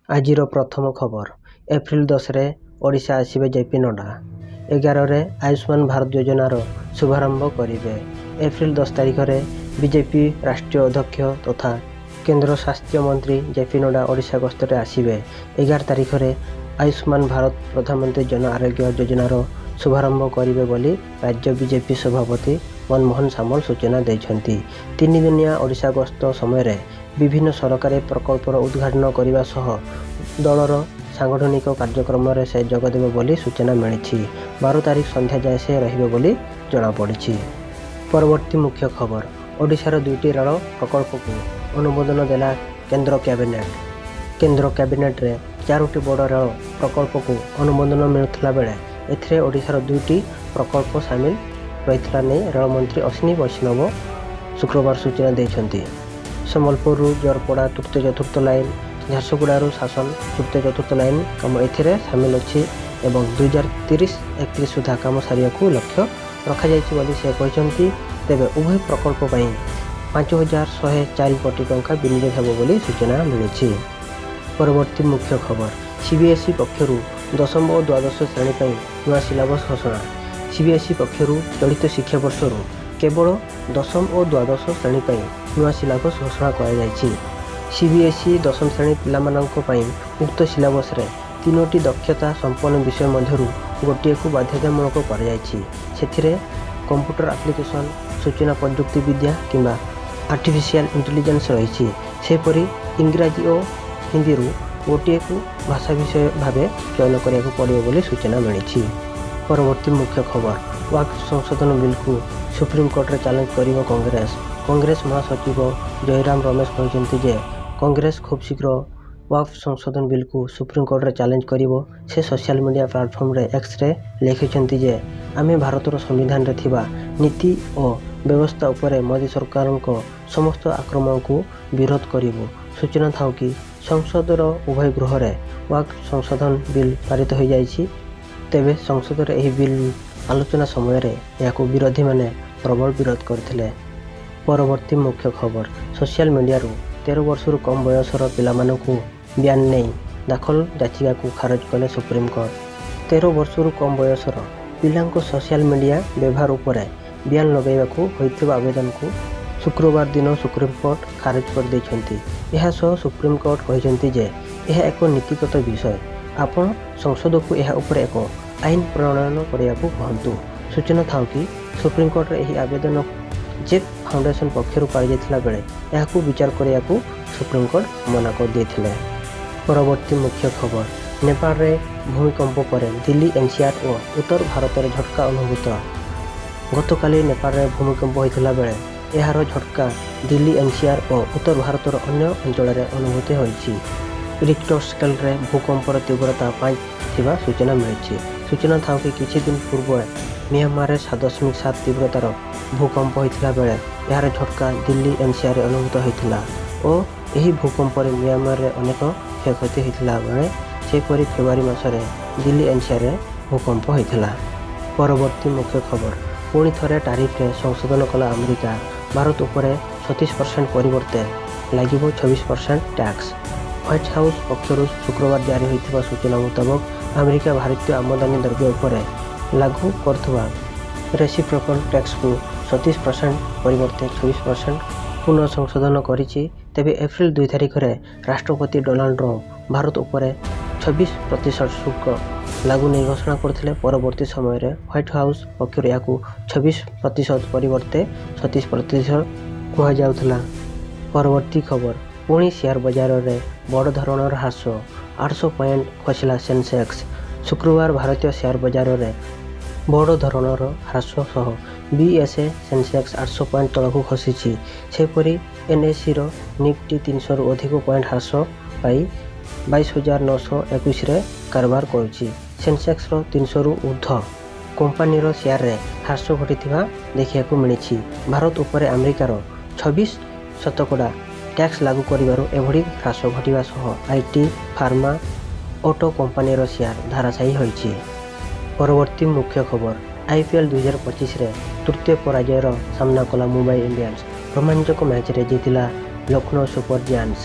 ଆଜିର ପ୍ରଥମ ଖବର, ଏପ୍ରିଲ 10ରେ ଓଡ଼ିଶା ଆସିବେ ଜେପି ନଡ୍ଡା। 11ରେ ଆୟୁଷ୍ମାନ ଭାରତ ଯୋଜନାର ଶୁଭାରମ୍ଭ କରିବେ। ଏପ୍ରିଲ 10 ତାରିଖରେ ବିଜେପି ରାଷ୍ଟ୍ରୀୟ ଅଧ୍ୟକ୍ଷ ତଥା କେନ୍ଦ୍ର ସ୍ୱାସ୍ଥ୍ୟ ମନ୍ତ୍ରୀ ଜେପି ନଡ୍ଡା ଓଡ଼ିଶା ଗସ୍ତରେ ଆସିବେ। 11 ତାରିଖରେ ଆୟୁଷ୍ମାନ ଭାରତ ପ୍ରଧାନମନ୍ତ୍ରୀ ଜନ ଆରୋଗ୍ୟ ଯୋଜନାର ଶୁଭାରମ୍ଭ କରିବେ ବୋଲି ରାଜ୍ୟ ବିଜେପି ସଭାପତି ମନମୋହନ ସାମଲ ସୂଚନା ଦେଇଛନ୍ତି। ତିନିଦିନିଆ ଓଡ଼ିଶା ଗସ୍ତ ସମୟରେ ବିଭିନ୍ନ ସରକାରୀ ପ୍ରକଳ୍ପର ଉଦ୍ଘାଟନ କରିବା ସହ ଦଳର ସାଂଗଠନିକ କାର୍ଯ୍ୟକ୍ରମରେ ସେ ଯୋଗଦେବେ ବୋଲି ସୂଚନା ମିଳିଛି। 12 ତାରିଖ ସନ୍ଧ୍ୟା ଯାଏଁ ସେ ରହିବେ ବୋଲି ଜଣାପଡ଼ିଛି। ପରବର୍ତ୍ତୀ ମୁଖ୍ୟ ଖବର, ଓଡ଼ିଶାର ଦୁଇଟି ରେଳ ପ୍ରକଳ୍ପକୁ ଅନୁମୋଦନ ଦେଲା କେନ୍ଦ୍ର କ୍ୟାବିନେଟ୍। କେନ୍ଦ୍ର କ୍ୟାବିନେଟ୍ରେ ଚାରୋଟି ବଡ଼ ରେଳ ପ୍ରକଳ୍ପକୁ ଅନୁମୋଦନ ମିଳିଥିଲା ବେଳେ ଏଥିରେ ଓଡ଼ିଶାର ଦୁଇଟି ପ୍ରକଳ୍ପ ସାମିଲ ରହିଥିଲା ନେଇ ରେଳମନ୍ତ୍ରୀ ଅଶ୍ୱିନୀ ବୈଷ୍ଣବ ଶୁକ୍ରବାର ସୂଚନା ଦେଇଛନ୍ତି। ସମ୍ବଲପୁରରୁ ଜରପଡ଼ା ତୃତୀୟ ଚତୁର୍ଥ ଲାଇନ୍, ଝାରସୁଗୁଡ଼ାରୁ ଶାସନ ତୃତୀୟ ଚତୁର୍ଥ ଲାଇନ୍ କାମ ଏଥିରେ ସାମିଲ ଅଛି ଏବଂ 2030-31 ସୁଦ୍ଧା କାମ ସାରିବାକୁ ଲକ୍ଷ୍ୟ ରଖାଯାଇଛି ବୋଲି ସେ କହିଛନ୍ତି। ତେବେ ଉଭୟ ପ୍ରକଳ୍ପ ପାଇଁ 5104 କୋଟି ଟଙ୍କା ବିନିଯୋଗ ହେବ ବୋଲି ସୂଚନା ମିଳିଛି। ପରବର୍ତ୍ତୀ ମୁଖ୍ୟ ଖବର, ସିବିଏସ୍ଇ ପକ୍ଷରୁ ଦଶମ ଓ ଦ୍ୱାଦଶ ଶ୍ରେଣୀ ପାଇଁ ନୂଆ ସିଲାବସ୍ ଘୋଷଣା। ସିବିଏସ୍ଇ ପକ୍ଷରୁ ଚଳିତ ଶିକ୍ଷାବର୍ଷରୁ କେବଳ ଦଶମ ଓ ଦ୍ୱାଦଶ ଶ୍ରେଣୀ ପାଇଁ ନୂଆ ସିଲାବସ୍ ଘୋଷଣା କରାଯାଇଛି। ସିବିଏସ୍ଇ ଦଶମ ଶ୍ରେଣୀ ପିଲାମାନଙ୍କ ପାଇଁ ଉକ୍ତ ସିଲାବସ୍ରେ ତିନୋଟି ଦକ୍ଷତା ସମ୍ପନ୍ନ ବିଷୟ ମଧ୍ୟରୁ ଗୋଟିଏକୁ ବାଧ୍ୟତାମୂଳକ କରାଯାଇଛି। ସେଥିରେ କମ୍ପ୍ୟୁଟର ଆପ୍ଲିକେସନ୍, ସୂଚନା ପ୍ରଯୁକ୍ତି ବିଦ୍ୟା କିମ୍ବା ଆର୍ଟିଫିସିଆଲ ଇଣ୍ଟେଲିଜେନ୍ସ ରହିଛି। ସେହିପରି ଇଂରାଜୀ ଓ ହିନ୍ଦୀରୁ ଗୋଟିଏକୁ ଭାଷା ବିଷୟ ଭାବେ ଚୟନ କରିବାକୁ ପଡ଼ିବ ବୋଲି ସୂଚନା ମିଳିଛି। ପରବର୍ତ୍ତୀ ମୁଖ୍ୟ ଖବର, ୱାକଫ ସଂଶୋଧନ ବିଲ୍କୁ ସୁପ୍ରିମକୋର୍ଟରେ ଚ୍ୟାଲେଞ୍ଜ କରିବ କଂଗ୍ରେସ। କଂଗ୍ରେସ ମହାସଚିବ ଜୟରାମ ରମେଶ କହିଛନ୍ତି ଯେ କଂଗ୍ରେସ ଖୁବ୍ ଶୀଘ୍ର ୱାକଫ ସଂଶୋଧନ ବିଲ୍କୁ ସୁପ୍ରିମକୋର୍ଟରେ ଚ୍ୟାଲେଞ୍ଜ କରିବ। ସେ ସୋସିଆଲ ମିଡିଆ ପ୍ଲାଟଫର୍ମରେ ଏକ୍ସରେ ଲେଖିଛନ୍ତି ଯେ ଆମେ ଭାରତର ସମ୍ବିଧାନରେ ଥିବା ନୀତି ଓ ବ୍ୟବସ୍ଥା ଉପରେ ମୋଦି ସରକାରଙ୍କ ସମସ୍ତ ଆକ୍ରମଣକୁ ବିରୋଧ କରିବୁ। ସୂଚନା ଥାଉ କି, ସଂସଦର ଉଭୟ ଗୃହରେ ୱାକଫ ସଂଶୋଧନ ବିଲ୍ ପାରିତ ହୋଇଯାଇଛି। ତେବେ ସଂସଦରେ ଏହି ବିଲ୍ ଆଲୋଚନା ସମୟରେ ଏହାକୁ ବିରୋଧୀମାନେ ପ୍ରବଳ ବିରୋଧ କରିଥିଲେ। ପରବର୍ତ୍ତୀ ମୁଖ୍ୟ ଖବର, ସୋସିଆଲ ମିଡିଆରୁ 13 ବର୍ଷରୁ କମ୍ ବୟସର ପିଲାମାନଙ୍କୁ ବ୍ୟାନ୍ ନେଇ ଦାଖଲ ଯାଚିକାକୁ ଖାରଜ କଲେ ସୁପ୍ରିମକୋର୍ଟ। 13 ବର୍ଷରୁ କମ୍ ବୟସର ପିଲାଙ୍କ ସୋସିଆଲ ମିଡିଆ ବ୍ୟବହାର ଉପରେ ବ୍ୟାନ୍ ଲଗାଇବାକୁ ହୋଇଥିବା ଆବେଦନକୁ ଶୁକ୍ରବାର ଦିନ ସୁପ୍ରିମକୋର୍ଟ ଖାରଜ କରିଦେଇଛନ୍ତି। ଏହା ସହ ସୁପ୍ରିମକୋର୍ଟ କହିଛନ୍ତି ଯେ ଏହା ଏକ ନୀତିଗତ ବିଷୟ, ଆପଣ ସଂସଦକୁ ଏହା ଉପରେ ଏକ ଆଇନ ପ୍ରଣୟନ କରିବାକୁ କୁହନ୍ତୁ। ସୂଚନା ଥାଉ କି, ସୁପ୍ରିମକୋର୍ଟରେ ଏହି ଆବେଦନ ଜେକ୍ ଫାଉଣ୍ଡେସନ ପକ୍ଷରୁ କରାଯାଇଥିଲା ବେଳେ ଏହାକୁ ବିଚାର କରିବାକୁ ସୁପ୍ରିମକୋର୍ଟ ମନା କରିଦେଇଥିଲେ। ପରବର୍ତ୍ତୀ ମୁଖ୍ୟ ଖବର, ନେପାଳରେ ଭୂମିକମ୍ପ ପରେ ଦିଲ୍ଲୀ ଏନ୍ସିଆର୍ ଓ ଉତ୍ତର ଭାରତରେ ଝଟକା ଅନୁଭୂତ। ଗତକାଲି ନେପାଳରେ ଭୂମିକମ୍ପ ହୋଇଥିଲା ବେଳେ ଏହାର ଝଟକା ଦିଲ୍ଲୀ ଏନ୍ସିଆର୍ ଓ ଉତ୍ତର ଭାରତର ଅନ୍ୟ ଅଞ୍ଚଳରେ ଅନୁଭୂତ ହୋଇଛି। ରିକ୍ଟର ସ୍କେଲରେ ଭୂକମ୍ପର ତୀବ୍ରତା 5 ଥିବା ସୂଚନା ମିଳିଛି। ସୂଚନା ଥାଉ କି, କିଛି ଦିନ ପୂର୍ବେ ମିଆଁମାରରେ 7.7 ତୀବ୍ରତାର ଭୂକମ୍ପ ହୋଇଥିଲା ବେଳେ ଏହାର ଝଟକା ଦିଲ୍ଲୀ ଏନ୍ସିଆର୍ରେ ଅନୁଭୂତ ହୋଇଥିଲା ଓ ଏହି ଭୂକମ୍ପରେ ମିଆଁମାରରେ ଅନେକ କ୍ଷୟକ୍ଷତି ହୋଇଥିଲା ବେଳେ ସେହିପରି ଫେବୃଆରୀ ମାସରେ ଦିଲ୍ଲୀ ଏନ୍ସିଆର୍ରେ ଭୂକମ୍ପ ହୋଇଥିଲା। ପରବର୍ତ୍ତୀ ମୁଖ୍ୟ ଖବର, ପୁଣି ଥରେ ଟାରିଫରେ ସଂଶୋଧନ କଲା ଆମେରିକା। ଭାରତ ଉପରେ 27% ପରିବର୍ତ୍ତେ ଲାଗିବ 26% ଟ୍ୟାକ୍ସ। ହ୍ୱାଇଟ୍ ହାଉସ୍ ପକ୍ଷରୁ ଶୁକ୍ରବାର ଜାରି ହୋଇଥିବା ସୂଚନା ମୁତାବକ, ଆମେରିକା ଭାରତୀୟ ଆମଦାନୀ ଦ୍ରବ୍ୟ ଉପରେ ଲାଗୁ କରୁଥିବା ରେସିପ୍ରୋକାଲ ଟ୍ୟାକ୍ସକୁ 27% ପରିବର୍ତ୍ତେ 26% ପୁନଃ ସଂଶୋଧନ କରିଛି। ତେବେ ଏପ୍ରିଲ 2 ତାରିଖରେ ରାଷ୍ଟ୍ରପତି ଡୋନାଲ୍ଡ ଟ୍ରମ୍ପ ଭାରତ ଉପରେ 26% ଶୁଳ୍କ ଲାଗୁ ନେଇ ଘୋଷଣା କରିଥିଲେ। ପରବର୍ତ୍ତୀ ସମୟରେ ହ୍ୱାଇଟ୍ ହାଉସ୍ ପକ୍ଷରୁ ଏହାକୁ 26% ପରିବର୍ତ୍ତେ 27% କୁହାଯାଉଥିଲା। ପରବର୍ତ୍ତୀ ଖବର, ପୁଣି ସେୟାର ବଜାରରେ ବଡ଼ ଧରଣର ହ୍ରାସ, 800 ପଏଣ୍ଟ ଖସିଲା ସେନ୍ସେକ୍ସ। ଶୁକ୍ରବାର ଭାରତୀୟ ସେୟାର ବଜାରରେ ବଡ଼ ଧରଣର ହ୍ରାସ ସହ ବିଏସ୍ଇ ସେନ୍ସେକ୍ସ 800 ପଏଣ୍ଟ ତଳକୁ ଖସିଛି। ସେହିପରି ଏନ୍ଏସ୍ଇର ନିଫ୍ଟି 300ରୁ ଅଧିକ ପଏଣ୍ଟ ହ୍ରାସ ପାଇ 22,921ରେ କାରବାର କରୁଛି। ସେନ୍ସେକ୍ସର 300ରୁ ଉର୍ଦ୍ଧ୍ୱ କମ୍ପାନୀର ସେୟାରରେ ହ୍ରାସ ଘଟିଥିବା ଦେଖିବାକୁ ମିଳିଛି। ଭାରତ ଉପରେ ଆମେରିକାର 26% ଟ୍ୟାକ୍ସ ଲାଗୁ କରିବାରୁ ଏଭଳି ହ୍ରାସ ଘଟିବା ସହ IT, pharma, auto କମ୍ପାନୀର ସେୟାର ଧରାଶାୟୀ ହୋଇଛି। ପରବର୍ତ୍ତୀ ମୁଖ୍ୟ ଖବର, ଆଇପିଏଲ୍ 2025ରେ ତୃତୀୟ ପରାଜୟର ସାମ୍ନା କଲା ମୁମ୍ବାଇ ଇଣ୍ଡିଆନ୍ସ। ରୋମାଞ୍ଚକ ମ୍ୟାଚ୍ରେ ଜିତିଲା ଲକ୍ଷ୍ନୌ ସୁପର ଜାଏଣ୍ଟସ୍।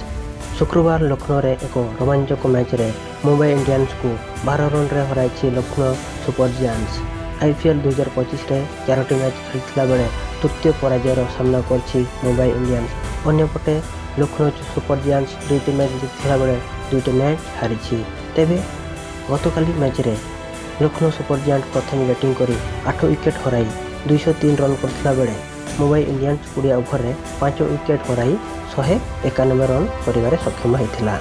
ଶୁକ୍ରବାର ଲକ୍ଷ୍ନୌରେ ଏକ ରୋମାଞ୍ଚକ ମ୍ୟାଚ୍ରେ ମୁମ୍ବାଇ ଇଣ୍ଡିଆନ୍ସକୁ 12 ରନ୍ରେ ହରାଇଛି ଲକ୍ଷ୍ନୌ ସୁପର ଜିଆଣ୍ଟସ୍। ଆଇପିଏଲ୍ 2025ରେ ଚାରୋଟି ମ୍ୟାଚ୍ ଖେଳିଥିଲା ବେଳେ ତୃତୀୟ ପରାଜୟର ସାମ୍ନା କରିଛି ମୁମ୍ବାଇ ଇଣ୍ଡିଆନ୍ସ। ଅନ୍ୟପଟେ ଲକ୍ଷ୍ନୌ ସୁପର ଜିଆଣ୍ଟସ୍ ଦୁଇଟି ମ୍ୟାଚ୍ ଜିତିଥିଲା ବେଳେ ଦୁଇଟି ମ୍ୟାଚ୍ ହାରିଛି। ତେବେ ଗତକାଲି ମ୍ୟାଚ୍ରେ ଲକ୍ଷ୍ନୌ ସୁପର ଜିଆଣ୍ଟ ପ୍ରଥମେ ବ୍ୟାଟିଂ କରି 8 ୱିକେଟ୍ ହରାଇ 203 ରନ୍ କରିଥିଲା ବେଳେ ମୁମ୍ବାଇ ଇଣ୍ଡିଆନ୍ସ 20 ଓଭରରେ 5 ୱିକେଟ୍ ହରାଇ 191 ରନ୍ କରିବାରେ ସକ୍ଷମ ହୋଇଥିଲା।